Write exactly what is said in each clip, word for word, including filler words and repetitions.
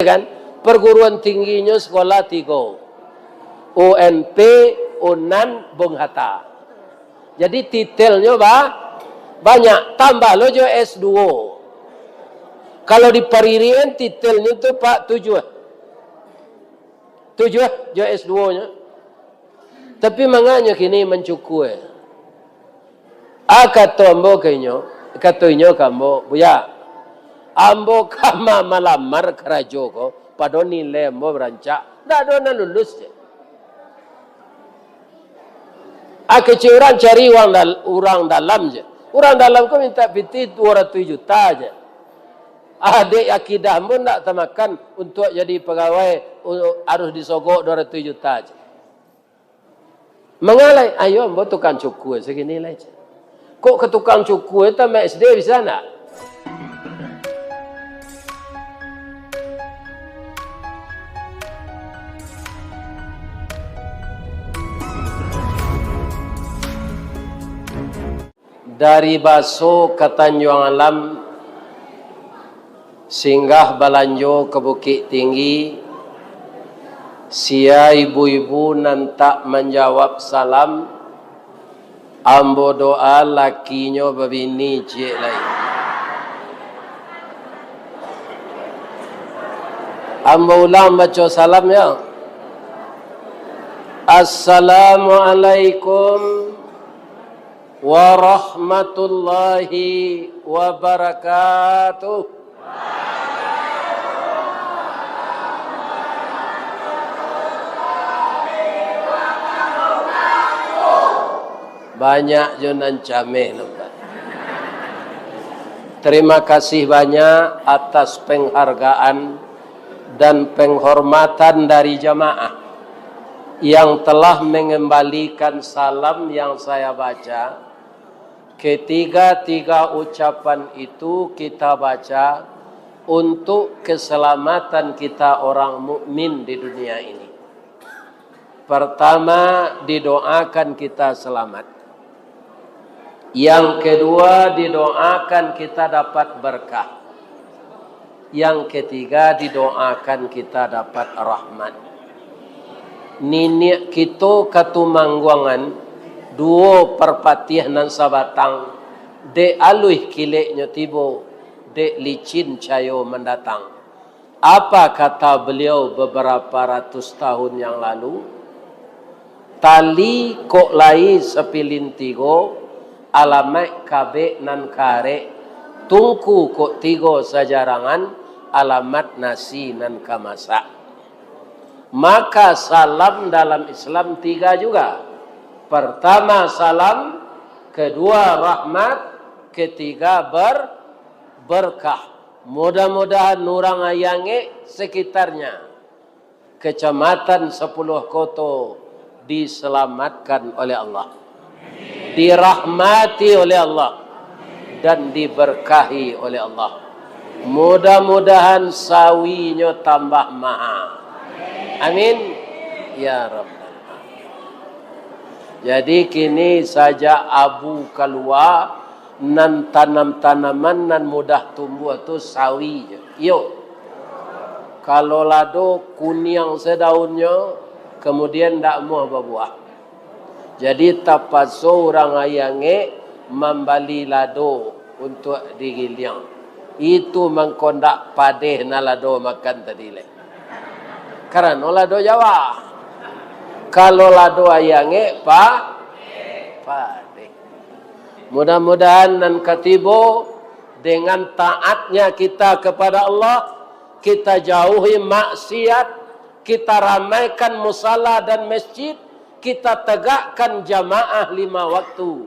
Kan? Perguruan tingginyo sekolah tigo. U N P, Unan, Bung Hatta. Jadi titelnyo ba-, banyak, tambah lo jo S duo. Kalau di Paririan titelnyo tu, Pak, tujuah. Tujuah jo S duonyo. Tapi manganyo kini mancukua. Ah, kato ambo ka inyo, kato inyo ka ambo, "Buya, ambo ka ma-, malamar karajo ko, pado nilai ambo rancak, ndak ado nan lulus," je. Ah, kecek urang cari urang dal-, urang dalam je. Urang dalam ko minta pitih duo ratuih juta je. Ah, dek akidah ambo ndak tamakan untuak jadi pagawai, u-, harus disogok duo ratuih juta je. Mangalai, ayo ambo tukang cukua sagini lai, cek. Kok ka tukang cukua tamat S D bisa ndak? Dari Baso ka Tanjuang Alam, singgah balanjo ka Bukik Tinggi, sia ibu-ibu nan tak manjawab salam, ambo doa lakinyo babini ciek lai. Ambo ulang baco salam, yo. Assalamualaikum warahmatullahi wabarakatuh. Banyak jo nan cameh nampak. Terima kasih banyak atas penghargaan dan penghormatan dari jamaah yang telah mengembalikan salam yang saya baca. Ketiga-tiga ucapan itu kita baca untuk keselamatan kita orang mukmin di dunia ini. Pertama, didoakan kita selamat. Yang kedua, didoakan kita dapat berkah. Yang ketiga, didoakan kita dapat rahmat. Niniak kito Katumangguangan, duo Parpatiah nan sabatang, dek aluih kileknyo tibo, dek licin cayo mandatang. Apa kata beliau beberapa ratus tahun yang lalu? Tali kok lai sapilin tigo, alamaik kabek nan karek, tungku kok tigo sajarangan, alamat nasi nan ka masak. Maka salam dalam Islam tiga juga. Pertama salam, kedua rahmat, ketiga ber-, berkah. Mudah-mudahan urang Ayie Angek sekitarnya, Kecamatan Sapuluah Koto diselamatkan oleh Allah, dirahmati oleh Allah, dan diberkahi oleh Allah. Mudah-mudahan sawinyo tambah maha. Amin. Ya Rabbal Alamin. Jadi kini sajak Abu kalua, nan tanam-tanaman nan mudah tumbuah tu sawi je. Iyo. Kalau lado kuniang sadaunnyo, kemudian ndak muah babuah. Jadi tapaso urang Ayie Angek mambali lado untuak digiliang. Itu mangko ndak padeh nan lado makan tadi lai. Karano lado Jawa. Kalau lado Ayie Angek, pa-, padeh. Mudah-mudahan nan katibo, dengan taatnya kita kepada Allah, kita jauhi maksiat, kita ramaikan musala dan masjid, kita tegakkan jamaah lima waktu.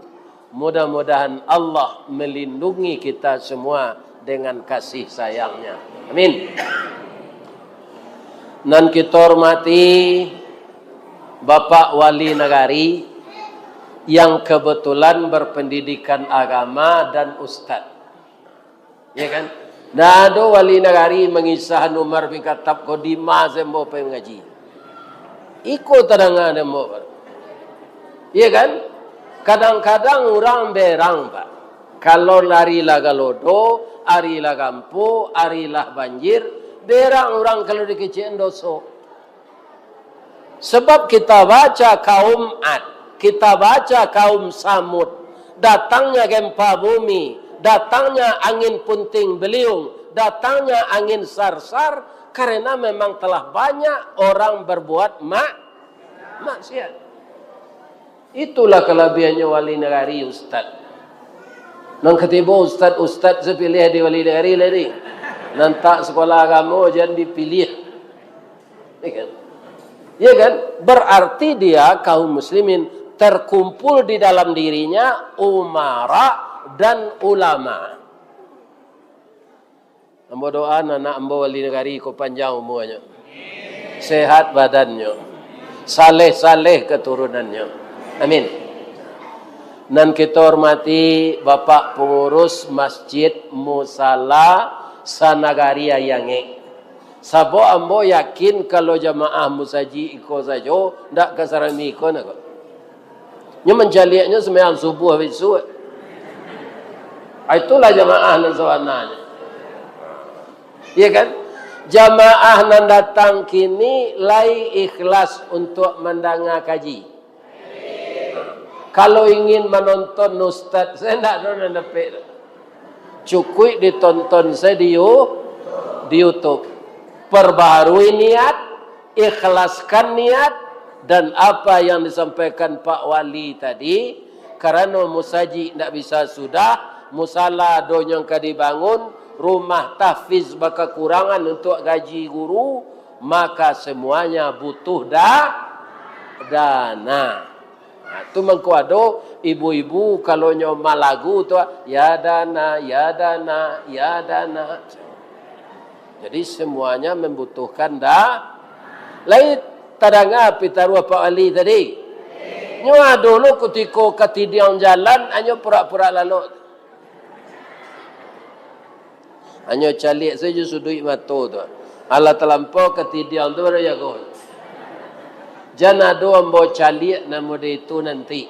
Mudah-mudahan Allah melindungi kita semua dengan kasih sayang-Nya. Amin. Nan kita hormati Bapak Wali Nagari yang kebetulan berpendidikan agama dan ustad. Ya kan? Ndak ado wali nagari mangisah Umar bin Khattab ko dima se ambo pai mangaji. Iko tadanga dek ambo. Ya kan? Kadang-kadang urang berang, Pak. Kalau ari lah galodo, ari lah gampo, ari lah banjir, Berang urang kalau dikecekan doso. Sebab kita baca kaum Ad, kita baca kaum Samud, datangnya gempa bumi, datangnya angin puting beliung, datangnya angin sarsar, karena memang telah banyak orang berbuat mak-, maksiat. Itulah kalabihannyo wali nagari, ustad. Nan katibo ustad-ustad sapiliah di wali nagari lai. Nan tak sekolah agamo jan dipiliah. Ya kan? Ya kan? Berarti dia kaum muslimin terkumpul di dalam dirinya umara dan ulama. Ambo doa anak ambo wali nagari ko panjang umuanyo, sehat badannyo, saleh-saleh katurunannyo. Amin. Nan kito hormati Bapak Pangurus Masjid Musala Sanagari Ayangek. Sabab ambo yakin kalau jamaah musajik iko sajo, ndak ka sarami iko nak ko. Nyo mancaliaknyo sumbayang subuah bisuak. Ah, itulah jamaah nan sabananyo. Iya kan? Jamaah nan datang kini lai ikhlas untuak mandanga kaji. Kalau ingin manonton ustaz, saya ndak tahu nan dapek tu. Cukuik ditonton sajo di You-, di YouTube. Perbaharui niat, ikhlaskan niat, dan apa yang disampaikan Pak Wali tadi, karano musajik ndak bisa sudah, musala ado nan ka dibangun, rumah tahfiz bakakurangan untuak gaji guru, maka semuanya butuh da-, dana. Nah, tu mangko ado ibu-ibu, kalau nyo malagu tu, "Ya dana, ya dana, ya dana." Jadi, semuanya membutuhkan da-, lai tadanga pitaruah Pak Wali tadi. Nyo ado lo kutiko katidiang jalan, anyo purak-purak lalok. Hanyo caliak sajo suduik mato tu. Alah talampau katidiang tu baru jago. Jan ado ambo caliak namo di itu nanti.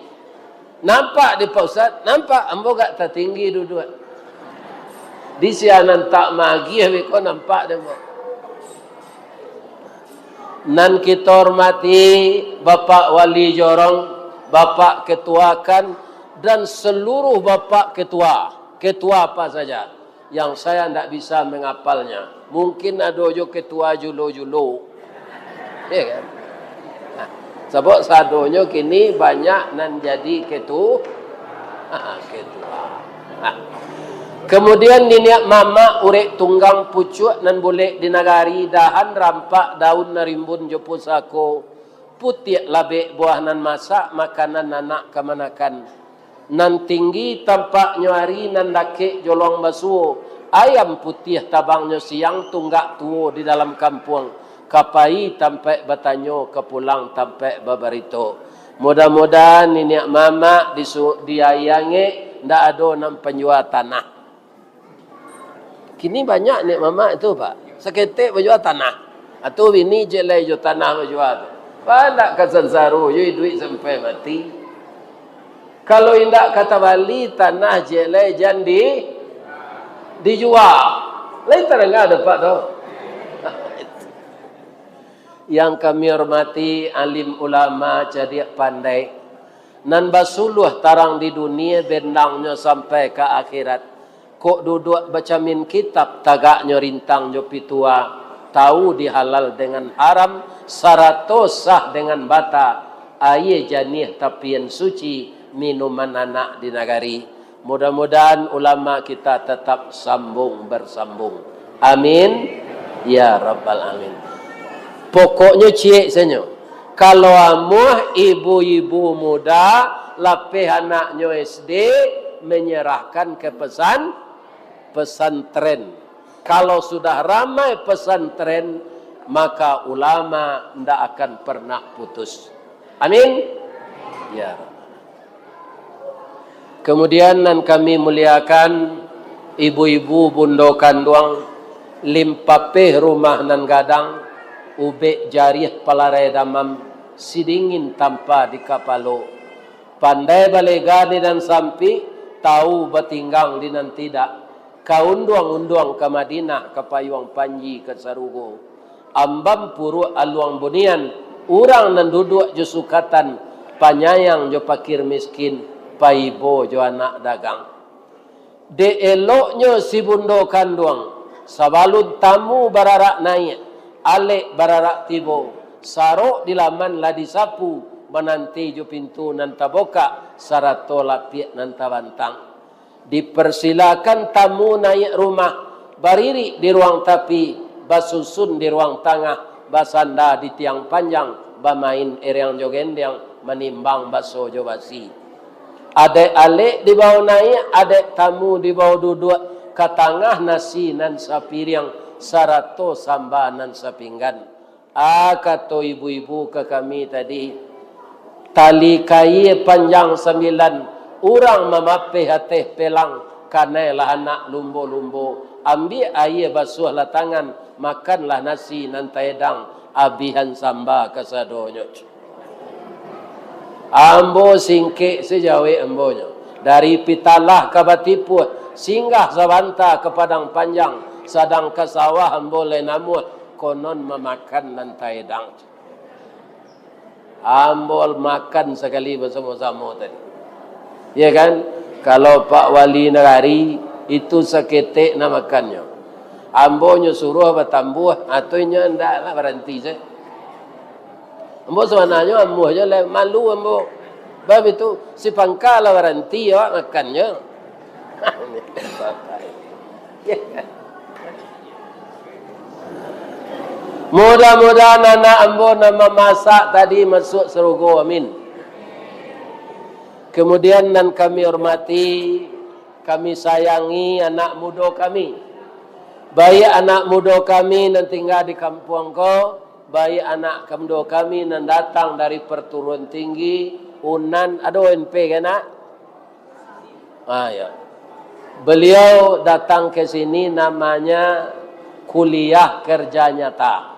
Nampak di Pak Ustaz? Nampak. Ambo agak tatinggi duduak. Di sianan tak magiah beko nampak di ambo. Nan kito hormati Bapak Wali Jorong, Bapak Ketua kan, dan seluruh Bapak Ketua, ketua apa saja, yang saya ndak bisa mengapalnya. Mungkin ado jo ketua julo-julo. Ya kan? Nah, sabab sadonyo kini banyak nan jadi ketu-, ketua. Nah. Kemudian niniak mamak urek tunggang pucuak nan bulek di nagari, dahan rampak daun nan rimbun jo pusako, putiak labek buah nan masak, makanan anak kamanakan. Nan tinggi tampaknyo ari, nan dakek jolong basuo, ayam putiah tabangnyo siang, tunggak tuo di dalam kampuang, ka pai tampaik batanyo, ka pulang tampaik babarito. Mudah-mudahan niniak mamak di su-, di Ayangek ndak ado nan panjua tanah. Kini banyak niniak mamak tu, Pak. Saketek bajua tanah. Atau bini ciek lai jo tanah bajua tu. Pak, ndak ka sansaro jo iduik sampai mati. Kalau indak ka tabali tanah ciek lai jan di, dijua. Lai tadanga dek Pak tu. Yang kami hormati alim ulama, cadiak pandai, nan basuluah tarang di dunia, bendangnyo sampai ka akhirat. Kok duduak bacamin kitab, tagaknyo rintang jo pitua, tahu di halal dengan haram, sarato sah dengan bata, aia janiah tapian suci, minuman anak di nagari. Mudah-mudahan ulama kita tetap sambung bersambung. Amin. Ya Rabbal Alamin. Pokoknyo ciek sanyo. Kalau amuah ibu-ibu muda, lapeh anaknyo S D, menyerahkan ke pesan-, pesantren. Kalau sudah ramai pesantren, maka ulama ndak akan pernah putus. Amin. Ya. Kemudian nan kami muliakan, ibu-ibu bundo kanduang, limpapeh rumah nan gadang, ubek jariah palarai damam, sidingin tampa di kapalo. Pandai balega di nan sampik, tahu batinggang di nan tidak. Ka unduang-unduang ka Madinah, ka payuang panji ka sarugo. Ambam puruak aluang bunian, urang nan duduak jo sukatan, panyayang jo pakir miskin, paibo jo anak dagang. Dek eloknyo si bundo kanduang, sabalun tamu bararak naiak, alek bararak tibo, sarok di laman lah disapu, mananti jo pintu nan tabokak, sarato lapiak nan tabantang. Dipersilakan tamu naiak rumah, baririk di ruang tapi, basusun di ruang tangah, basanda di tiang panjang, bamain eriang jo gendiang, manimbang baso jo basi. Adaik alek dibao naiak, adaik tamu dibao duduak, ka tangah nasi nan sapiriang, sarato samba nan sapinggan. Ah, kato ibu-ibu ka kami tadi, tali kaia panjang sambilan, urang mamapeh ateh pelang, kanai lah anak lumbo-lumbo, ambiak aia basuahlah tangan, makanlah nasi nan taedang, abihan samba kasadonyo. Ambo singkek sajawek ambonyo. Dari Pitalah ka Batipuah, singgah sabanta ka Padang Panjang, sadang ka sawah ambo lai namuah, konon mamakan nan taedang. Ambo makan sakali basamo-samo tadi. Ya kan? Kalau Pak Wali Nagari, itu saketek nak makannyo. Ambo nyo suruah batambuah, atau inyo ndak lah baranti sajo. Ambo sabananyo amuah jo lai malu ambo. Bab itu, si pangka lah baranti awak makannyo. Mudah-mudahan anak ambo nan mamasak tadi masuak sarugo, amin. Kemudian nan kami hormati, kami sayangi anak mudo kami. Baiak anak mudo kami nan tingga di kampuang ko, baiak anak mudo kami nan datang dari perturuan tinggi, Unan, ado N P ka nak? Ah, ya. Beliau datang ke sini namanya kuliah kerja nyata.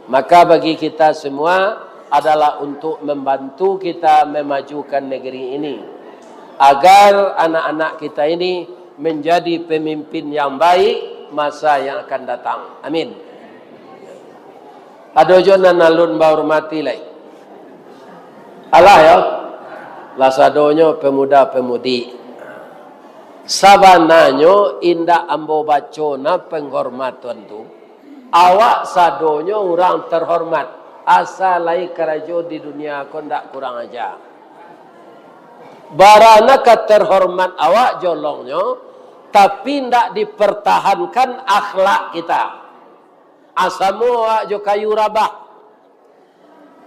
Maka bagi kita semua adalah untuk membantu kita memajukan negeri ini, agar anak-anak kita ini menjadi pemimpin yang baik masa yang akan datang. Amin. Ado jo nan alun bahormati lai. Alah yo, lah sadonyo pemuda-pemudi. Sabananyo indak ambo baco nah penghormatan tu. Awak sadonyo urang terhormat, asa lai karajo di dunia ko ndak kurang aja. Bara nan ka terhormat awak jolongnyo, tapi ndak dipertahankan akhlak kita. Asamo awak jo kayu rabah.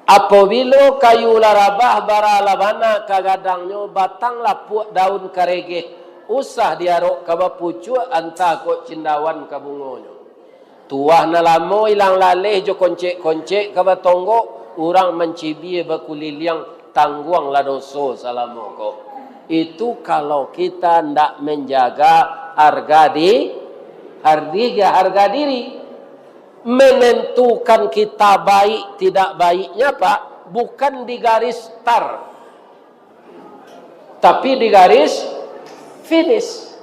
Apabilo kayu lah rabah, bara lah bana ka gadangnyo, batang lapuak, daun karegeh, usah diarok ka bapucuak, antah kok cindawan ka bungonyo. Tuah nan lamo ilang laleh jo koncek-koncek ka batonggok, urang mancibia bakuliliang, tangguanglah doso salamo ko. Itu kalau kita ndak menjaga harga di-, harga, harga diri. Menentukan kita baik tidak baiknya, Pak, bukan di garis start, tapi di garis finish.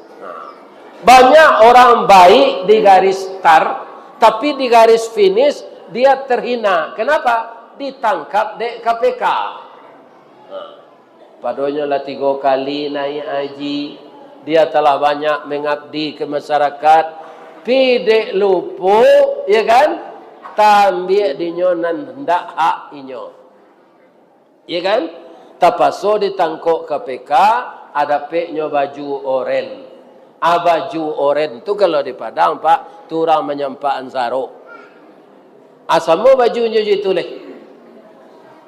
Banyak orang baik di garis start, tapi di garis finish dia terhina. Kenapa? Ditangkap dek K P K. Padonyo lah tigo kali naiak haji, dia telah banyak mengabdi ke masyarakat, pi dek lupo, ya kan? Taambiak dinyo nan ndak hak inyo. Ya kan? Tapaso ditangkok K P K, adapeknyo baju oren. Ah, baju oren tu kalau di Padang, Pak, tu urang manyampakan sarok. Asamo bajunyo jo itu leh.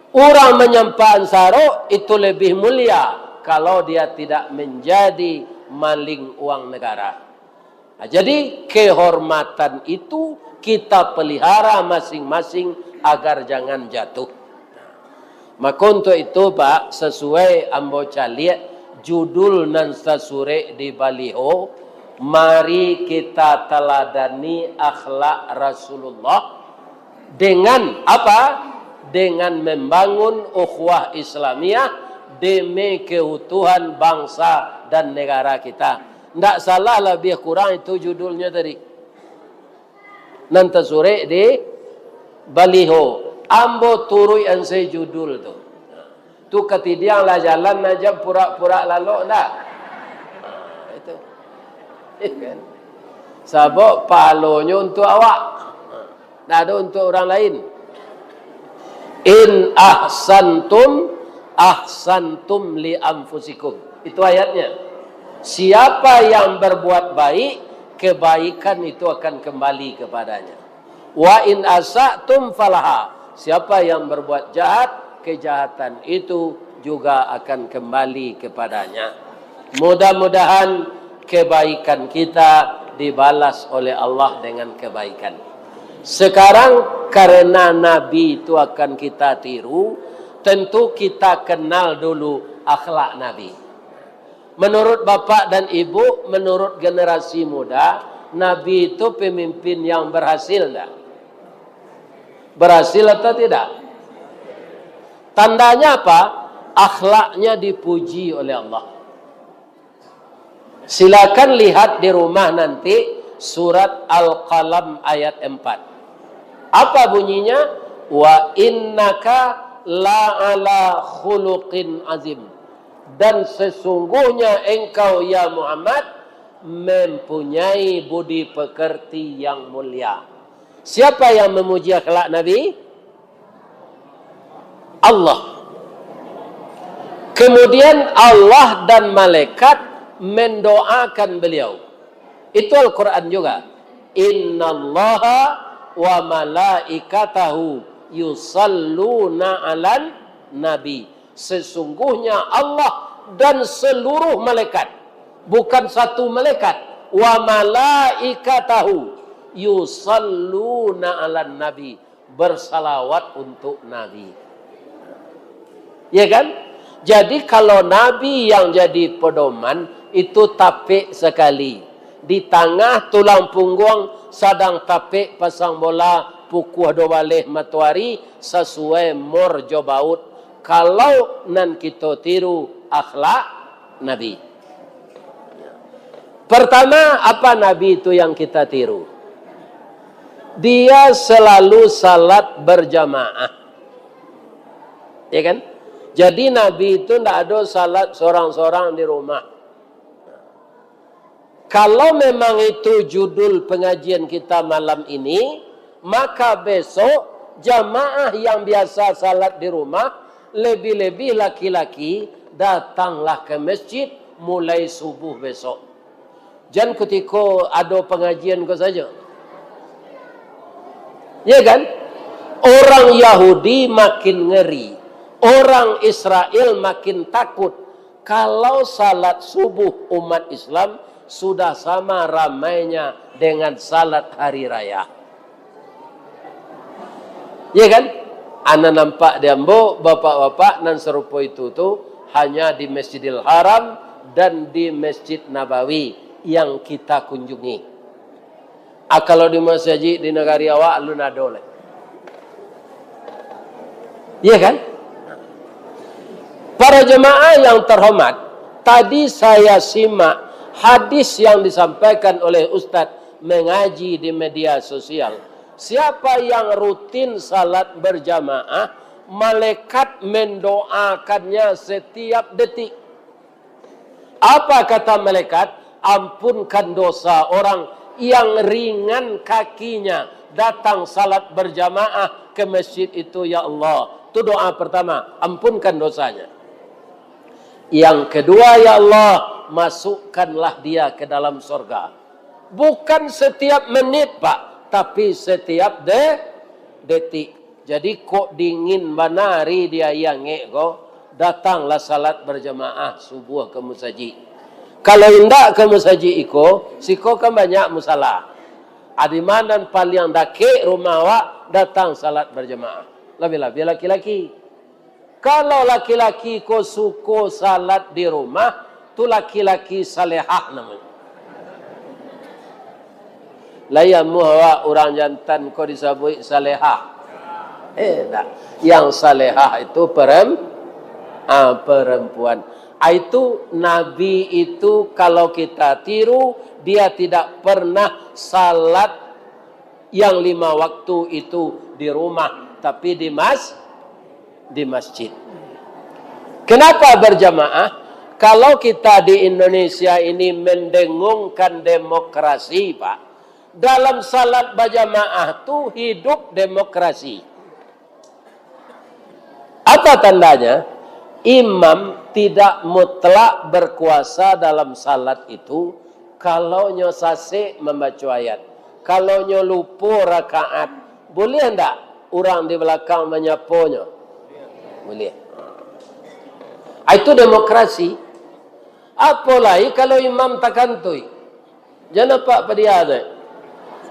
Urang manyampakan sarok itu lebih mulia kalau dia tidak menjadi maling uang negara. Nah, jadi kehormatan itu kita pelihara masing-masing agar jangan jatuh. Maka untuk itu, Pak, sesuai ambo caliak judul nan tasurek di baliho, mari kita teladani akhlak Rasulullah dengan apa? Dengan membangun ukhuwah Islamiyah demi keutuhan bangsa dan negara kita. Ndak salah labiah kurang itu judulnyo tadi. Nan tasurek di baliho. Ambo turuik an se judul tu. Tu katidiang lah jalan aja purak-purak lalok ndak? Nah, itu. Kan? Sabab pahalonyo untuak awak. Ndak ado untuak urang lain. "In ahsantum, ahsantum li anfusikum." Itu ayatnya. Siapa yang berbuat baik, kebaikan itu akan kembali kepadanya. "Wa in asa'tum falaha." Siapa yang berbuat jahat, kejahatan itu juga akan kembali kepadanya. Mudah-mudahan kebaikan kita dibalas oleh Allah dengan kebaikan. Sekarang, karena Nabi itu akan kita tiru, tentu kita kenal dulu akhlak Nabi. Menurut bapak dan ibu, menurut generasi muda, Nabi itu pemimpin yang berhasil ndak? Berhasil atau tidak? Tandanya apa? Akhlaknya dipuji oleh Allah. Silakan lihat di rumah nanti surat Al-Qalam ayat empat. Apa bunyinya? "Wa innaka la ala khuluqin azim." Dan sesungguhnya engkau, ya Muhammad, mempunyai budi pekerti yang mulia. Siapa yang memuji akhlak Nabi? Allah. Kemudian Allah dan malaikat mendoakan beliau. Itu Al-Quran juga. "Innallaha wa malaikatahu yusalluna 'alan nabi." Sesungguhnya Allah dan seluruh malaikat, bukan satu malaikat, "wa malaikatahu yusalluna 'alan nabi," bersalawat untuk Nabi. Ya kan? Jadi, kalau Nabi yang jadi pedoman, itu tapek sekali. Di tangah tulang pungguang, sadang tapek pasang bola, pukua dua baleh matoari, sasuai mor jo baut. Kalau nan kito tiru akhlak Nabi. Pertama, apa Nabi itu yang kita tiru? Dia selalu salat berjamaah. Ya kan? Jadi Nabi itu ndak ado salat sorang-sorang di rumah. Kalau memang itu judul pengajian kita malam ini, maka besok jamaah yang biasa salat di rumah, lebih-lebih laki-laki, datanglah ke masjid mulai subuh besok. Jan kutiko ado pangajian ko sajo. Ya kan? Orang Yahudi makin ngeri, orang Israel makin takut kalau salat subuh umat Islam sudah sama ramainya dengan salat hari raya. Ya kan? Ana nampak di ambo, bapak-bapak nan sarupo itu tu hanya di Masjidil Haram dan di Masjid Nabawi yang kita kunjungi. Ah, kalau di masajik di nagari awak, alun ado lai. Iya kan? Para jemaah yang terhormat, tadi saya simak hadis yang disampaikan oleh Ustaz mengaji di media sosial. Siapa yang rutin salat berjamaah, malaikat mendoakannya setiap detik. Apa kata malaikat? "Ampunkan dosa orang yang ringan kakinya datang salat berjamaah ke masjid itu, ya Allah." Itu doa pertama, ampunkan dosanya. Yang kedua, "Ya Allah, masukkanlah dia ke dalam sorga." Bukan setiap menit, Pak, tapi setiap de-, detik. Jadi, kok dingin bana ari di aia angek ko, datanglah salat berjamaah subuh ka musajik. Kalau indak ka musajik iko, siko kan banyak musala. Adi ma nan paliang dakek rumah awak, datang salat berjamaah. Labiah-labiah laki-laki. Kalau laki-laki ko suko salat di rumah, tu laki-laki salehah namonyo. Lai amuah awak urang jantan ko disabuik salehah? Eh, ndak. Yang salehah itu perem-, ah, perempuan. Itu Nabi itu kalau kita tiru, dia tidak pernah salat yang lima waktu itu di rumah, tapi di mas-, di masjid. Kenapa berjamaah? Kalau kita di Indonesia ini mendengungkan demokrasi, Pak, dalam salat berjamaah tu hidup demokrasi. Apa tandanya? Imam tidak mutlak berkuasa dalam salat itu, kalau nyo sasek mambaco ayat, kalau nyo lupo rakaat, boleh ndak urang di balakang manyaponyo? Boleh. Ah, itu demokrasi. Apo lai kalau imam takantui? Jan apak padia tu.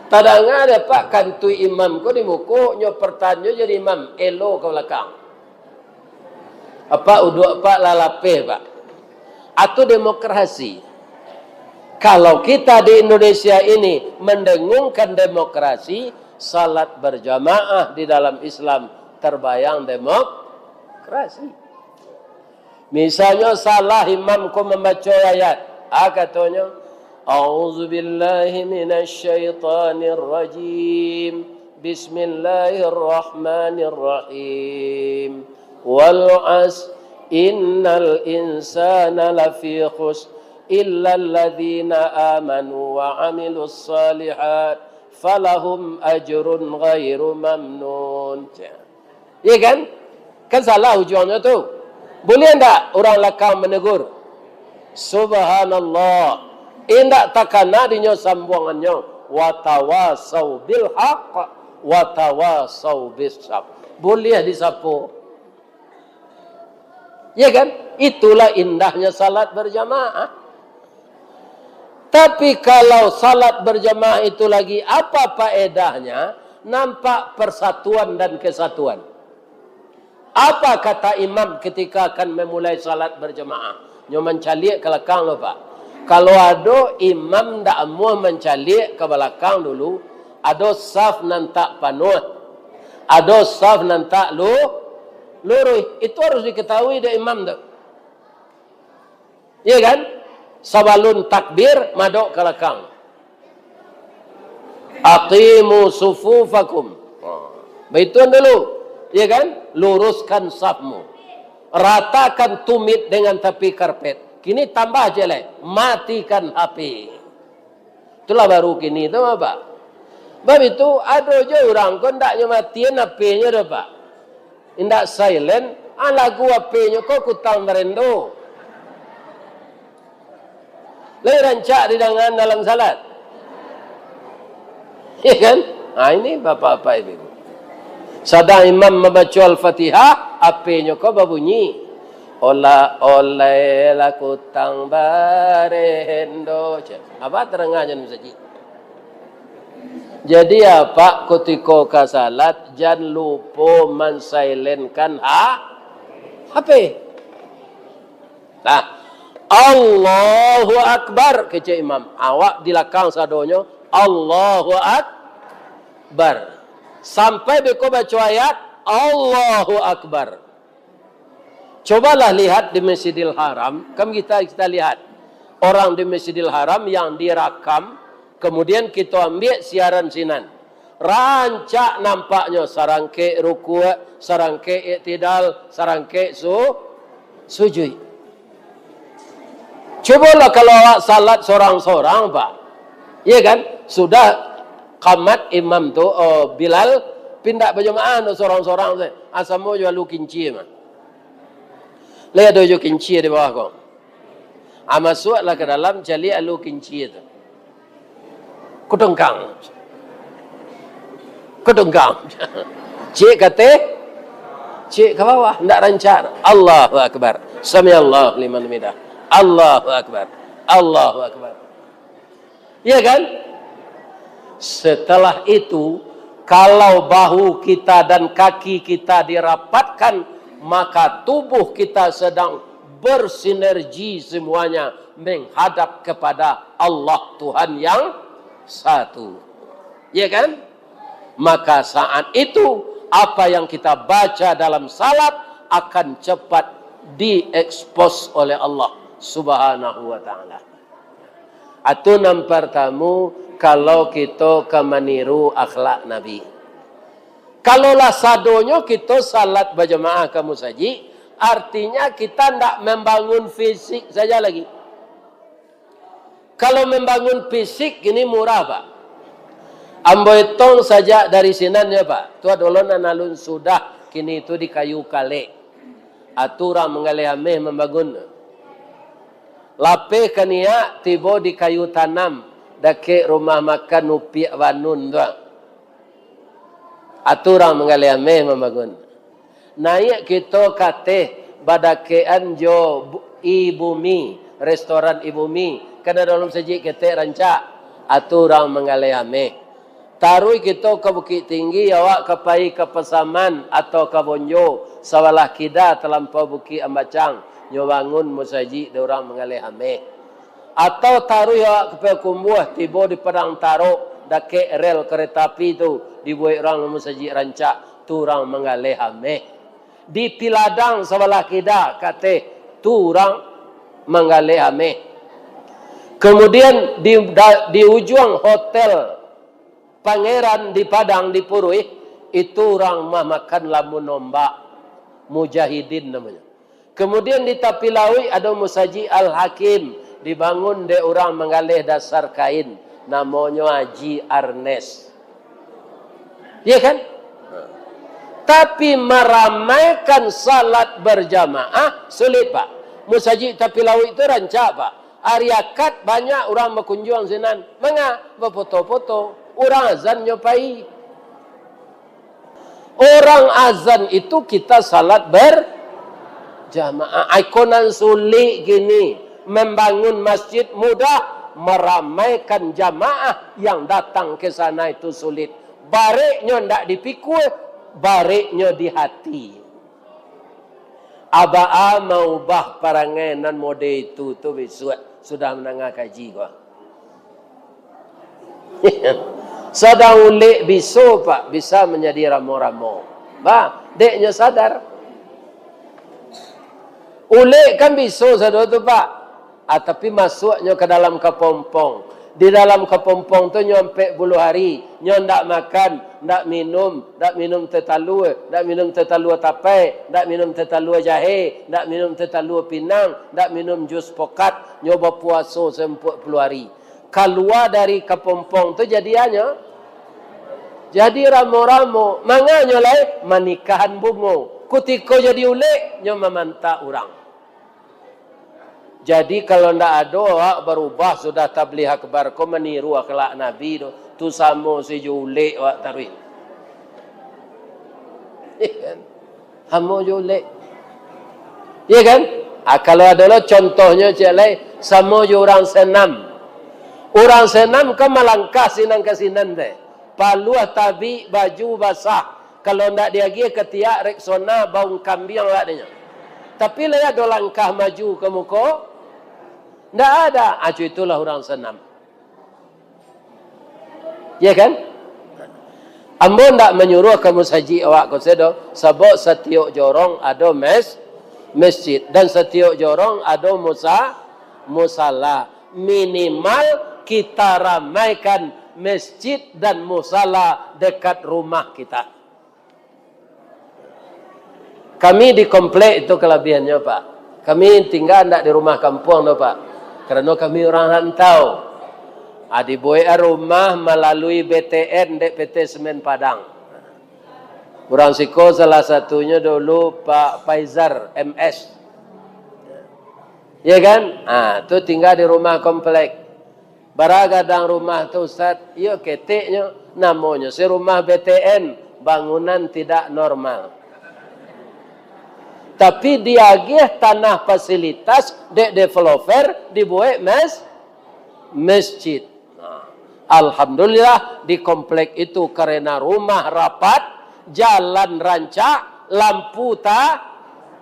Tadanga dek apak kantui imam ko di muko, nyo partanyo jadi imam, elo ka balakang. Apak uduak apak lah lapeh, Pak. Atu demokrasi. Kalau kita di Indonesia ini mendengungkan demokrasi, salat berjamaah di dalam Islam terbayang demokrasi. Misalnyo salah imam ko mambaco ayat. Ah, katonyo, "A'udzu billahi minasy syaithanir rajim. Bismillahirrahmanirrahim. Wal 'asr, innal insana lafi khusr, illal ladzina amanu wa 'amilus shalihat, falahum ajrun ghairu mamnun." Ya kan? Kan salah ujuangnyo tu. Boleh ndak urang lakang manegur? Subhanallah. Indak takana dinyo sambuangannyo. "Watawasau bil haq, watawasau bis sabr." Boleh disapo. Ya kan? Itulah indahnya salat berjamaah. Tapi kalau salat berjamaah itu lagi, apa faedahnya? Nampak persatuan dan kesatuan. Apa kata imam ketika akan memulai salat berjamaah? Nyo mancaliak ka lakang lo, Pak. Kalau ado imam ndak amuah mancaliak ka balakang dulu, ado saf nan tak panuah, ado saf nan tak lu-, luruih, itu harus diketahui dek imam tu. Iya kan? Sabalun takbir, madok ka lakang. "Aqimu sufufakum." Baituan dulu. Iya kan? Luruskan safmu. Ratakan tumit dengan tapi karpet. Kini tambah jelek. Matikan H P. Itulah baru kini tu, Pak. Bab itu, ado jo urang ko ndak nyo matian H P-nyo doh, Pak. Indak silent, ah, lagu H P-nyo ko Kutang Barendo. Lai rancak didangan dalam salat. Ya kan? Ah, ini bapak-bapak, ibu-ibu. Sadang imam mambaco Al-Fatihah, H P-nyo ko babunyi. "Ola-olai lah Kutang Barendo." Cek. Apa terengah jan masajik? Jadi, apak kutiko ka salat, jan lupo mansilenkan ha-, H P. Nah, "Allahu Akbar," kecek imam. Awak di lakang sadonyo, "Allahu Akbar." Sampai beko baco ayat, "Allahu Akbar." Cobalah lihat di Masjidil Haram, kan kita, kita lihat orang di Masjidil Haram yang direkam, kemudian kita ambil siaran sinan. Rancak nampaknyo, sarangkek rukuk, sarangkek iktidal, sarangkek su-, sujud. Cubolah kalau awak salat sorang-sorang, Pak. Iya kan? Sudah kamat imam tu, oh, Bilal, pindah bajamaah tu sorang-sorang tu. Ah, samo jo alu kinci mah. Lai ado jo kinci di bawah ko. Ah, masuaklah ka dalam, caliak alu kinci tu. Kudengkang. Kudengkang. Cik ka ateh, cik ka bawah, ndak rancak. Allahu Akbar. Samiallahu liman hamidah. Allahu Akbar. Allahu Akbar. Ya kan? Setelah itu, kalau bahu kita dan kaki kita dirapatkan, maka tubuh kita sedang bersinergi semuanya menghadap kepada Allah Tuhan yang satu. Ya kan? Maka saat itu, apa yang kita baca dalam salat akan cepat diekspos oleh Allah Subhanahu wa Ta'ala. Atu nan partamu, kalau kito ka maniru akhlak Nabi. Kalau lah sadonyo kito salat bajamaah ka musajik, artinya kita ndak membangun fisik saja lagi. Kalau membangun fisik kini murah, Pak. Ambo etong sajak dari sinan, ya, Pak. Tu ado lo nan alun sudah kini tu di kayu kalek. Atu urang manggaleh ameh mambangun. Lapeh ka niak tibo di kayu tanam, dakek rumah makan Upiak Wanun tu. Atu urang manggaleh ameh mambangun. Naiak kito ka ateh badakekan jo bu-, I Bumi, restoran I Bumi, kan ado dalam sajik ketek rancak. Atu urang manggaleh ameh. Taruih kito ka Bukik Tinggi, awak ka pai ka Pasaman atau ka Bonjo, sabalah kida talampau Bukik Ambacang, nyo bangun musajik dek urang manggaleh ameh. Atau taruih awak ka Payakumbuah, tibo di Padang Tarok, dakek rel kareta api tu, dibuek urang musajik rancak, tu urang manggaleh ameh. Di Piladang sabalah kida ka ateh, tu urang manggaleh ameh. Kemudian di, da-, di ujuang hotel Pangeran di Padang, di Puruih, itu urang mah makan lamun ombak, mujahidin namonyo. Kemudian di tapi lauik ado Musajik Al-Hakim, dibangun dek urang manggaleh dasar kain, namonyo Haji Arnes. Iya kan? Tapi maramaikan salat berjamaah sulit, Pak. Musajik tapi lauik tu rancak, Pak. Ari Akad banyak urang bakunjuang sinan. Manga? Bafoto-foto. Urang azan nyo pai. Urang azan itu kita salat berjamaah. Ai ko nan sulik kini, membangun masjid mudah, meramaikan jamaah yang datang ke sana itu sulit. Bareknyo ndak dipikul, bareknyo di hati. Abaa maubah parangai nan mode itu tu bisuak sudah mandanga kaji ko. Sadang ulek biso, Pak, bisa manjadi ramo-ramo. Bah, dek nyo sadar. Ulek kan biso sado tu, Pak. Ah, tapi masuaknyo ka dalam kapompong. Di dalam kapompong tu nyo ampek puluah ari, nyo ndak makan, ndak minum, ndak minum teh talua, ndak minum teh talua tapai, ndak minum teh talua jahe, ndak minum teh talua pinang, ndak minum jus pokat, nyo bapuaso sampuak puluah ari. Kalua dari kapompong tu jadi anyo, jadi ramo-ramo. Manganyo lai manikahan bungo. Kutiko jadi ulek, nyo mamantak urang. Jadi, kalau ndak ado awak barubah sudah tabligh akbar ko maniru akhlak Nabi tu, tu samo se jo ulek awak taruih. Iya kan? Samo jo ulek. Iya kan? Ah, kalau ado lo contohnyo ciek lai, samo jo urang senam. Urang senam kan malangkah sinan ka sinan teh. Paluah tabik, baju basah. Kalau ndak diagiah katiak Rexona, baung kambiang awak dinyo. Tapi lai ado langkah maju ka muko? Ndak ada. Acu itulah urang senam. Ya kan? Ambo ndak manyuruah ka musajik awak ko sedo, sabab satiok jorong ado mes-, masjid, dan satiok jorong ado musa-, musala. Minimal kita ramaikan masjid dan musala dekat rumah kita. Kami di komplek itu kalabiahannyo, Pak. Kami tingga ndak di rumah kampuang doh, Pak. Karano kami urang rantau. Ah, dibuek rumah malalui B T N dek P T Semen Padang. Urang siko salah satunyo dulu Pak Faizar, M S. Ya kan? Ah, tu tingga di rumah komplek. Bara gadang rumah tu, Ustaz? Iyo, keteknyo. Namonyo se rumah B T N, bangunan tidak normal. Tapi diagiah tanah fasilitas dek developer dibuek mes-, masjid. Nah, alhamdulillah, di komplek itu karena rumah rapat, jalan rancak, lampu ta-,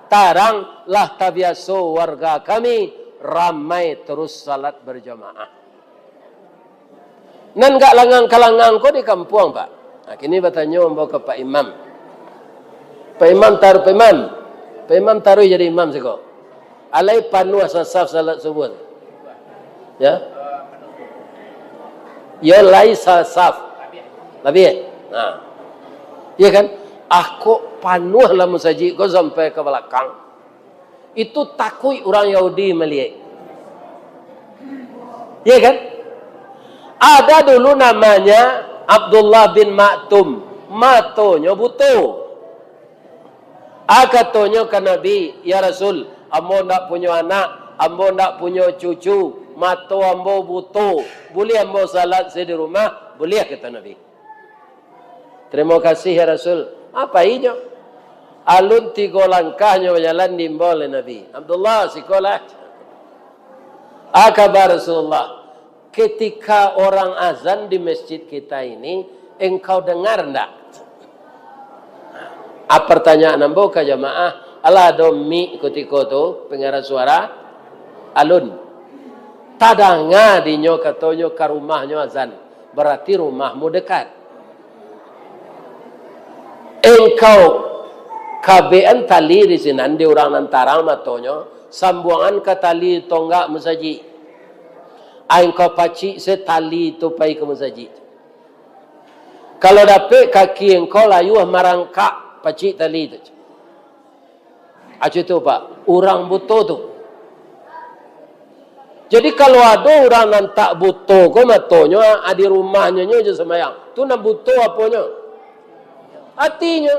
tarang, lah tabiaso warga kami ramai terus salat berjamaah. Nan gak langang-kalangang ko di kampuang, Pak. Nah, kini batanyo ambo ka Pak Imam. Pak Imam, taruih Pak Imam. Pak Imam taruih jadi imam siko. Alai panuah sasaf salat subuah tu. Ya. Yo lai sasaf. Labiah. Nah. Ya kan? Ah, kok panuah lah musajik ko sampai ka balakang. Itu takuik urang Yahudi maliek. Ya kan? Ada dulu namanya Abdullah bin Maktum. Matonyo buto. Ah, katonyo ka Nabi, "Ya Rasul, ambo ndak punyo anak, ambo ndak punyo cucu, mato ambo buto. Buliah ambo salat se di rumah?" "Buliah," kato Nabi. "Tarimo kasih, ya Rasul." Apa inyo? Alun tigo langkah nyo bajalan diimbau oleh Nabi. "Abdullah, sikolah." Ah, kaba Rasulullah, "Ketika orang azan di masjid kita ini, engkau dengar ndak?" Ah, pertanyaan ambo ka jamaah, alah ado mik kutiko tu, pengeras suara? Alun. Tadanga dinyo katonyo ka rumahnyo azan, berarti rumahmu dekat. Engkau kabean tali di sinan di urang nan tarang matonyo, sambuangan ka tali tonggak musajik. Ai engkau pacik se tali tu pai ka musajik. Kalau dapek kaki engkau layuah marangkak, pacik tali tu. Acu tu, Pak, urang buto tu. Jadi, kalau ado urang nan tak buto ko matonyo, ah, di rumahnyo nyo je sambayang. Tu nan buto aponyo? Atinyo.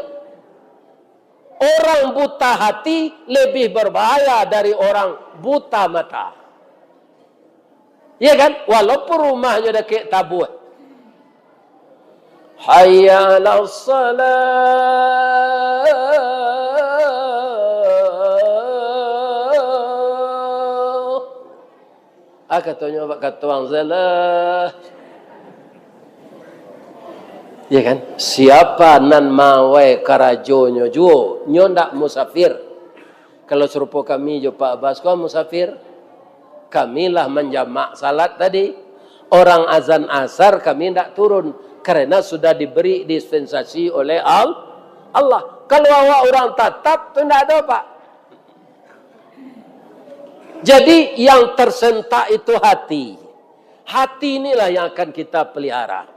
Orang buta hati lebih berbahaya dari orang buta mata. Ya kan? Walaupun rumahnyo dakek tabuah. Hayya 'alas shalah. Ah, katonyo bak katuang salah. Ya kan? Siapa nan mawai karajonyo juo, nyo ndak musafir. Kalau sarupo kami jo Pak Abbas ko musafir, kami lah manjamak salat tadi. Orang azan asar kami ndak turun, karena sudah diberi dispensasi oleh Al-, Allah. Kalau awak urang tatap tu ndak ado, Pak. Jadi, yang tersentak itu hati. Hati inilah yang akan kita pelihara.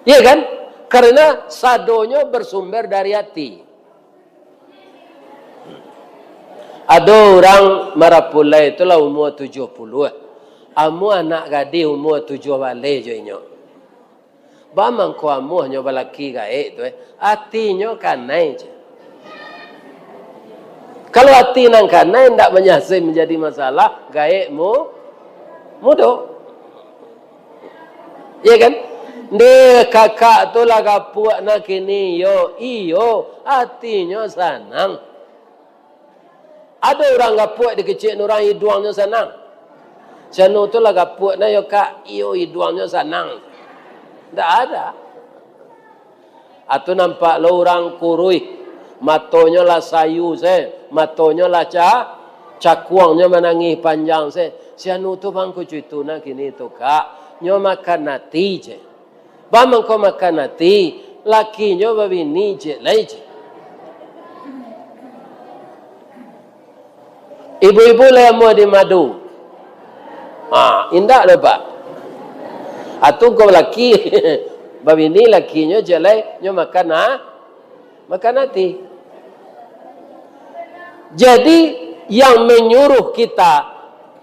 Ya kan? Karena sadonyo bersumber dari hati. Ado urang marapulai tu lah umua tujuah puluah. Amuah anak gadih umua tujuah baleh jo inyo. Ba mangko amuahnyo balaki gaek tu, eh? Atinyo kanai je. Kalau ati nan kanai, ndak manyasai manjadi masalah, gaek mu-, mudo. Ya kan? Ndeh, kakak tu lah gapuak nah kini, yo, iyo, atinyo sanang. Ado urang gapuak dikecek urang iduangnyo sanang. Sianu tu lah gapuak nah yo, Kak, iyo iduangnyo sanang. Ndak ada. Atu nampak lo urang kuruih, matonyo lah sayu se, matonyo lah ca-, cakuangnyo manangih panjang se. Sianu tu bangko cuitu nah kini tu, Kak. Nyo makan ati je. Ba mangko makan ati, lakinyo babini ciek lai ciek. Ibu-ibu lai amuah di madu. Ha, indak doh, Pak. Atu ko laki, babini lakinyo ciek lai, nyo makan, ha? Makan ati. Jadi, yang menyuruh kita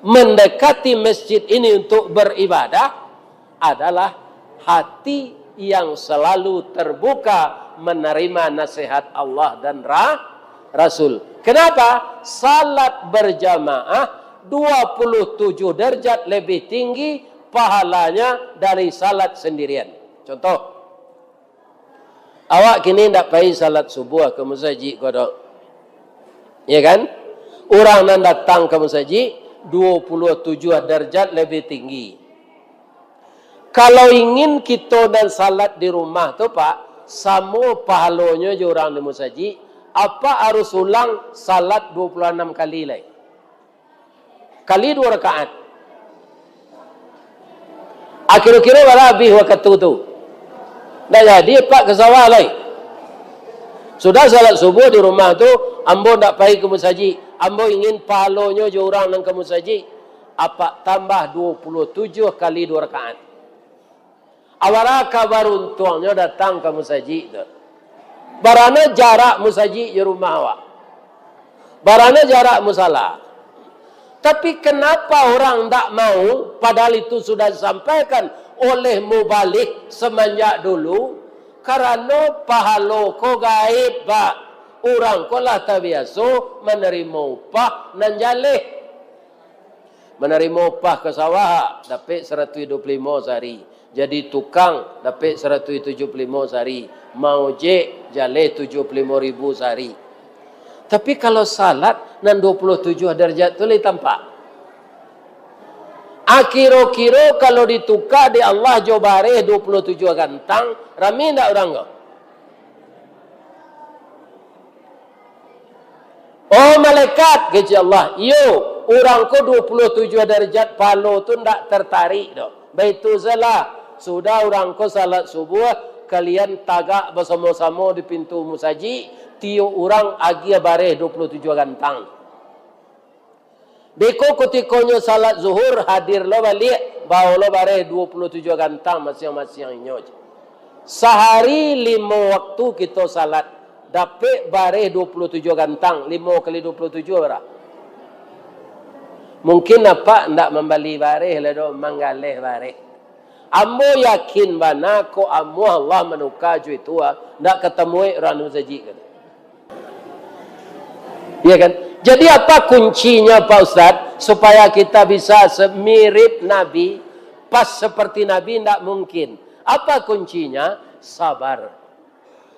mendekati masjid ini untuk beribadah, adalah hati yang selalu terbuka menerima nasihat Allah dan Ra-, Rasul. Kenapa? Salat berjamaah dua puluh tujuh derajat lebih tinggi pahalanya dari salat sendirian. Contoh, awak kini ndak pai salat subuah ka musajik ko doh. Ya kan? Urang nan datang ka musajik, dua puluh tujuh darjat lebih tinggi. Kalau ingin kito nan salat di rumah tu, Pak, samo pahalonyo jo urang di musajik, apak harus ulang salat dua puluh anam kali lai. Kali duo rakaat. Akiro-kiro bara abih wakatu tu. Ndak jadi apak ka sawah lai. Sudah salat subuh di rumah tu, ambo ndak pai ka musajik. Ambo ingin pahalonyo jo urang nan ka musajik. Apak tambah dua puluh tujuh kali dua rakaat. Awak ka baruntuangnyo datang ka musajik tu. Barano jarak musajik jo rumah awak? Barano jarak musala? Tapi kenapa orang ndak mau, padahal itu sudah disampaikan oleh mubalig semenjak dulu? Karano pahalo ko gaib, Pak. Urang ko lah tabiaso manarimo upah nan jaleh. Manarimo upah ka sawah, dapek saratuih duo puluah limo sahari. Jadi tukang, dapek saratuih tujuah puluah limo sahari. Maojek, jaleh tujuah puluah limo ribu sahari. Tapi kalau salat, nan dua puluah tujuah darajat tu lai tampak. Akiro-kiro kalau dituka dek Allah jo bareh dua puluah tujuah gantang, rami ndak urang ko? Oh malaikat, kecek Allah, iyo, urang ko dua puluah tujuah darajat pahalo tu ndak tertarik doh. Baitu sajolah, sudah urang ko salat subuah, kalian tagak basamo-samo di pintu musajik, tiok urang agiah bareh dua puluah tujuah gantang. Beko kutikonyo salat zuhur, hadir lo baliak, bao lo bareh dua puluah tujuah gantang masiang-masiang inyo. Sahari limo waktu kito salat, dapek bareh dua puluah tujuah gantang, limo kali dua puluah tujuah bara? Mungkin apak ndak mambali bareh lai doh, manggaleh bareh. Ambo yakin bana, kok amuah Allah manuka jo itu, ah, ndak katamuek urang di musajik ko. Iya kan? Jadi apa kuncinya, Pak Ustadz, supaya kita bisa se-, mirip Nabi, pas seperti Nabi? Ndak mungkin. Apa kuncinya? Sabar.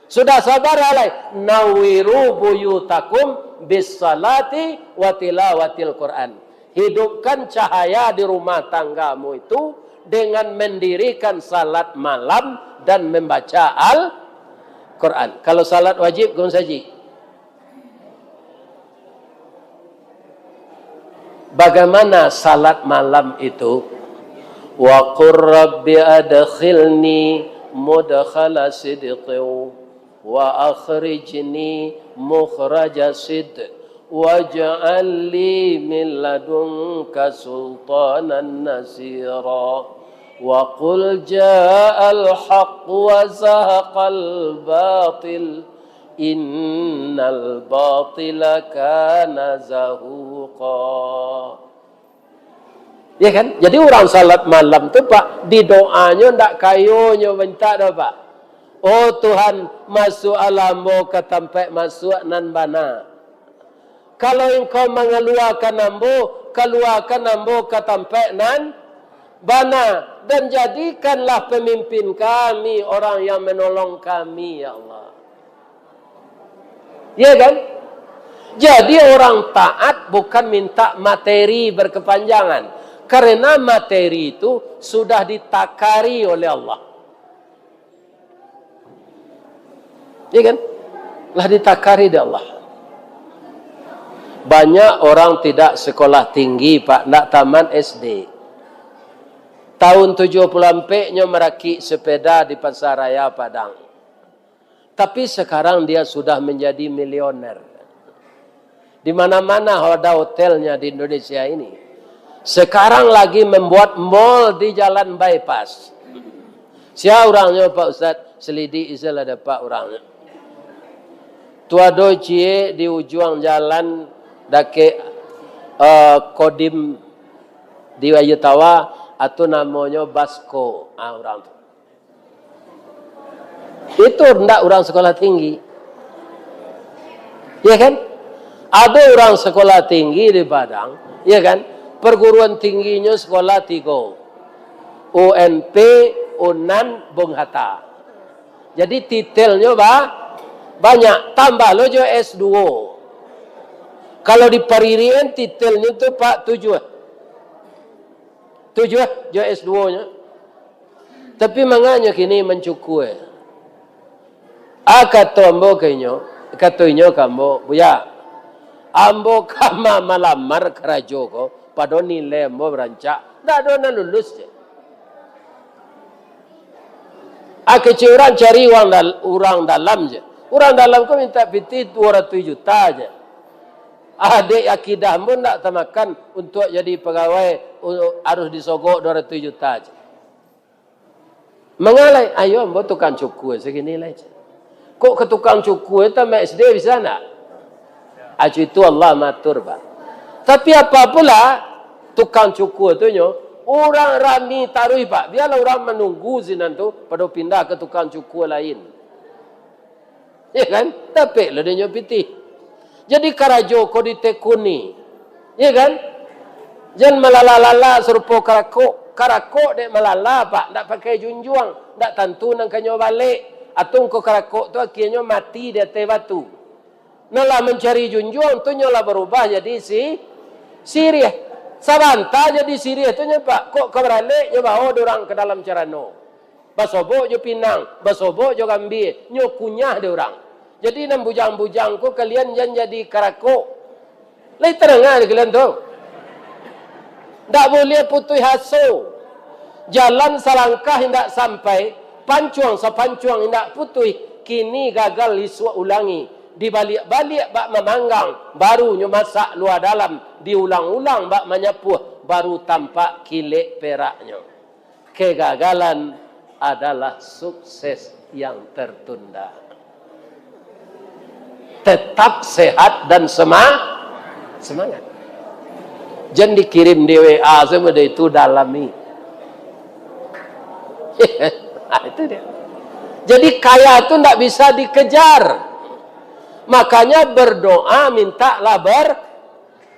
Sudah sabar, alai, "Nawwiru buyutakum bis salati wa tilawatil Quran." Hidupkan cahaya di rumah tanggamu itu dengan mendirikan salat malam dan membaca Al-Quran. Kalau salat wajib, ka musajik. Bagaimana salat malam itu? "Wa qur rabbi adkhilni mudkhala sidqin, wa akhrijni mukhraja sidq, waj'al li min ladunka sultanan nasira. Wa qul ja'al haqq wa zahaqal batil, innal batila kana zahuqa." Ya kan? Jadi urang salat malam tu, Pak, di doanyo ndak kayo nyo mintak doh, Pak. "Oh Tuhan, masuaklah ambo ka tampaik masuak nan bana. Kalau Engkau mangaluakan ambo, kaluakan ambo ka tampaik nan bana, dan jadikanlah pemimpin kami orang yang menolong kami, ya Allah." Ya kan? Jadi orang taat bukan minta materi berkepanjangan, karena materi itu sudah ditakari oleh Allah. Ya kan? Lah ditakari dek Allah. Banyak orang tidak sekolah tinggi, Pak, ndak tamat S D. Tahun tujuh puluh ampek nyo marakik sepeda di Pasar Raya Padang. Tapi sekarang dia sudah menjadi milioner. Di mana-mana ada hotelnya di Indonesia ini. Sekarang lagi membuat mall di Jalan Bypass. Sia urangnyo, Pak Ustaz? Selidik isi lah dapek urangnyo. Tu ado ciek di ujuang jalan dakek, eh, Kodim di Ayu Tawa, atau namonyo Basko. Ah, urang tu. Itu ndak urang sekolah tinggi. Ya kan? Ado urang sekolah tinggi di Padang, ya kan? Perguruan tingginyo sekolah tigo. U N P, Unan, Bung Hatta. Jadi titelnyo ba-, banyak, tambah lo jo S duo. Kalau di Paririan titelnyo tu, Pak, tujuah. Tujuah jo S duonyo. Tapi manganyo kini mancukua. Ah, kato ambo ka inyo, kato inyo ka ambo, "Buya, ambo ka ma-, malamar karajo ko, pado nilai ambo rancak, ndak ado nan lulus," je. Ah, kecek urang cari urang dal-, urang dalam je. Urang dalam ko mintak pitih duo ratuih juta se. Adek akidah ambo ndak tamakan untuak jadi pagawai, u-, harus disogok duo ratuih juta se. Mangalai, ayo ambo tukang cukur sagini lai se. Kok ka tukang cukur tamat S D bisa ndak? Acu itu Allah maatur, Pak. Tapi apo pulo, tukang cukur tu nyo, urang rami taruih, Pak. Bialah urang manunggu sinan tu, pado pindah ka tukang cukur lain. Ya kan? Dapek lah dia nyo pitih. Jadi karajo ko ditekuni. Ya kan? Jan malala-lala sarupo karakok. Karakok dek malala, Pak, ndak pakai junjuang, ndak tantu nan ka nyo balek. Atau ko karakok tu akienyo mati di ateh batu. Nah, lah mancari junjuang tu nyo lah barubah jadi si-, siriah. Sabanta jadi siriah tu nyo, Pak, kok ka baralek nyo bao dek urang ka dalam carano. Basobok jo pinang, basobok jo gambia, nyo kunyah dek urang. Jadi nan bujang-bujang ko kalian jan jadi karakok. Lai tadanga dek kalian tu? Ndak buliah putuih aso. Jalan salangkah indak sampai, pancuang sapancuang indak putuih, kini gagal isuak ulangi. Dibaliak-baliak bak mamanggang, baru nyo masak lua dalam, diulang-ulang bak manyapuah, baru tampak kilek peraknyo. Kegagalan adalah sukses yang tertunda. Tetap sehat dan sema-, semangat. Jan dikirim di W A sajo itu, dalami. Nah, itu dia. Jadi kaya tu ndak bisa dikejar. Makanya berdoa mintalah ber-,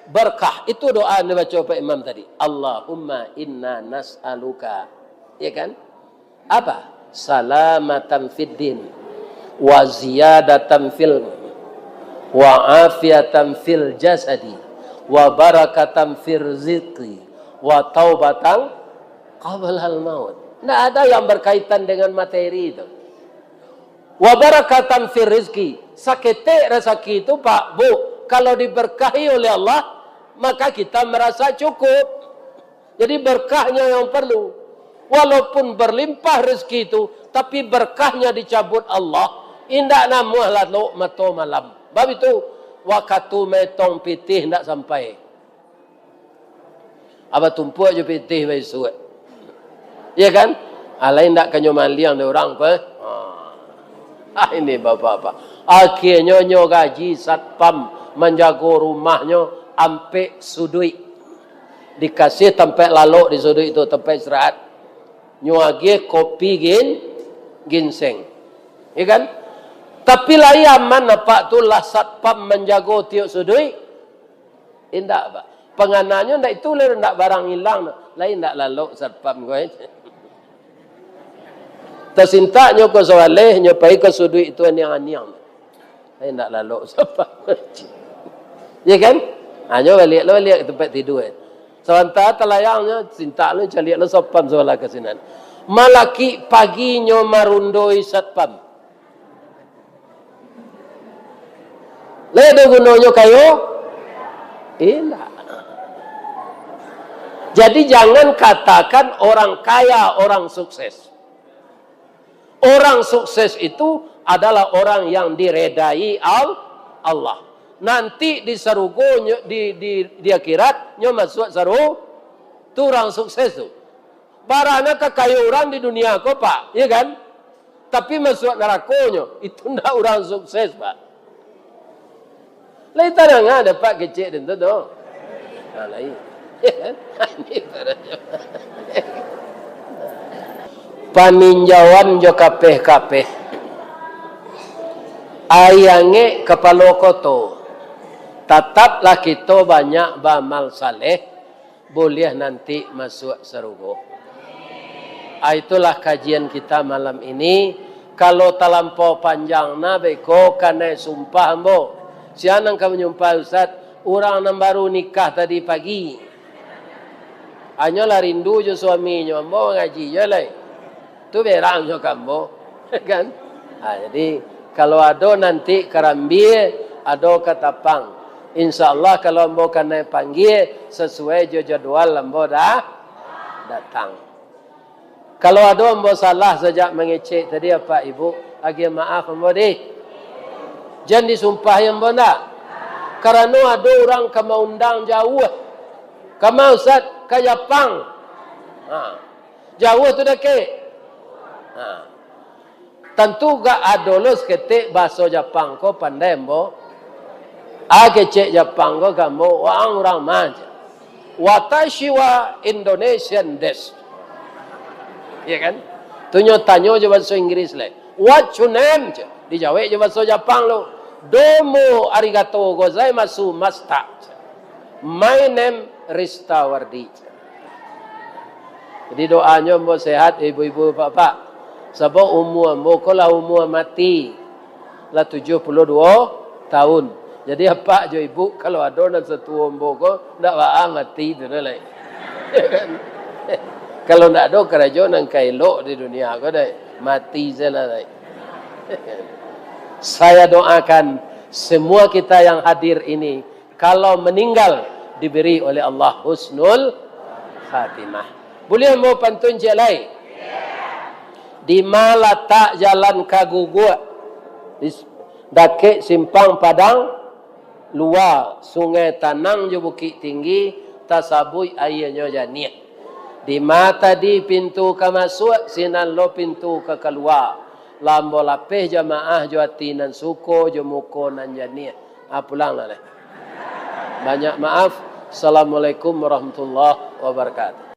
berkah. Itu doa yang dibaco Pak Imam tadi. Allahumma inna nas'aluka. Ya kan? Apa? Salamatan fid din, wa ziyadatan fil, wa afiatan fil jasadi, wa barakatan fil rizqi, wa taubatan qablal maut. Ndak ada yang berkaitan dengan materi itu. Wa barakatan fil rizqi. Saketek rasaki itu, Pak, Bu, kalau diberkahi oleh Allah, maka kita merasa cukup. Jadi, berkahnya yang perlu. Walaupun berlimpah rezeki itu, tapi berkahnya dicabut Allah, indak namuah lalok mato malam. Bab itu, wakatu maetong pitih indak sampai. Abah tumpuak jo pitih baisuak. Iya kan? Alai indak kanyo maliang dek urang ko, eh? Ah, ini bapak-bapak. Akhirnyo nyo gaji satpam manjago rumahnyo ampek suduik. Dikasih tampek lalok di suduik tu, tampek istirahat. Nyo agiah kopi gin-, ginseng. Ya kan? Tapi lai aman apak tu lah satpam manjago tiok suduik? Indak, Pak. Pangananyo ndak itu lai, ndak barang ilang. Lai ndak lalok satpam ko, eh. Tasintak nyo ko sawaleh, nyo pai ka suduik tu aniang-aniang. Eh, indak lalok sapa. Ya kan? Ha, nyo baliak lo, baliak ka tampek tidua, eh. Sabanta talayang nyo, sintak lo, caliak lo satpam sabalah ka sinan. Malakik pagi nyo marundoi satpam. Lai ado gunonyo kayo? Indak. Jadi, jangan katakan orang kaya orang sukses. Orang sukses itu adalah orang yang diredai Al-, Allah. Nanti di sarugo nyo, di, di, di akhirat, nyo masuak saru-, tu urang sukses tu. Bara nan ka kayo urang di dunia ko, Pak, iya kan? Tapi masuak narakonyo, itu ndak urang sukses, Pak. Lai tadanga dek Apak kecek den tu, tu? Nah, lai. Paninjauan jo kapeh-kapeh. Aia angek kapalo koto. Tataplah kito banyak baamal saleh, buliah nanti masuak sarugo. Ah, itulah kajian kita malam ini. Kalau talampau panjang nah, beko kanai sumpah ambo. Sia nan ka manyumpah, Ustaz? Urang nan baru nikah tadi pagi. Hanyolah rindu jo suaminyo, ambo mangaji jo lai. Tu berang jo ka ambo, kan? Ha, jadi, kalau ado nanti karambia, ado katapang. Insya Allah, kalau ambo kanai panggia, sasuai jo jadwal ambo dah datang. Kalau ado ambo salah sajak mangecek tadi, Apak Ibu, agiah maaf ambo dih. Jan disumpahi ambo ndak? Karano ado urang ka maundang jauah. Ka ma, Ustaz? Ka Japang. Ha. Jauah tu dakek? Ha. Tantu gak ado lo saketek bahaso Japang ko pandai ambo. A kecek Japang ko ka ambo, "Wa ang urang ma?" Watashi wa Indonesian desu. Iya kan? Tu nyo tanyo jo bahaso Inggris lai. "What your name?" cek. Dijawek jo bahaso Japang lo. "Domo arigato gozaimasu masta." My name Rista Wardi. Jadi doanyo ambo sehat, ibu-ibu, bapak-bapak. Sabab umua ambo ko lah umua mati. Lah tujuah puluah duo tahun. Jadi apak jo ibu, kalau ado nan satuo ambo ko, ndak baa mati tu doh lai. Kalau ndak ado karajo nan ka elok di dunia ko doh, mati se lah lai. Saya doakan semua kita yang hadir ini, kalau meninggal, diberi oleh Allah husnul khatimah. Buliah ambo pantun ciek lai? Di ma latak jalan ka Guguak? Di s-, dakek simpang Padang Lua, Sungai Tanang jo Bukik Tinggi, tasabuik aianyo janiah. Di ma tadi pintu ka masuak, sinan lo pintu ka kalua. Lah ambo lapeh jamaah jo ati nan suko, jo muko nan janiah. Ah, pulanglah lai. Banyak maaf. Assalamualaikum warahmatullahi wabarakatuh.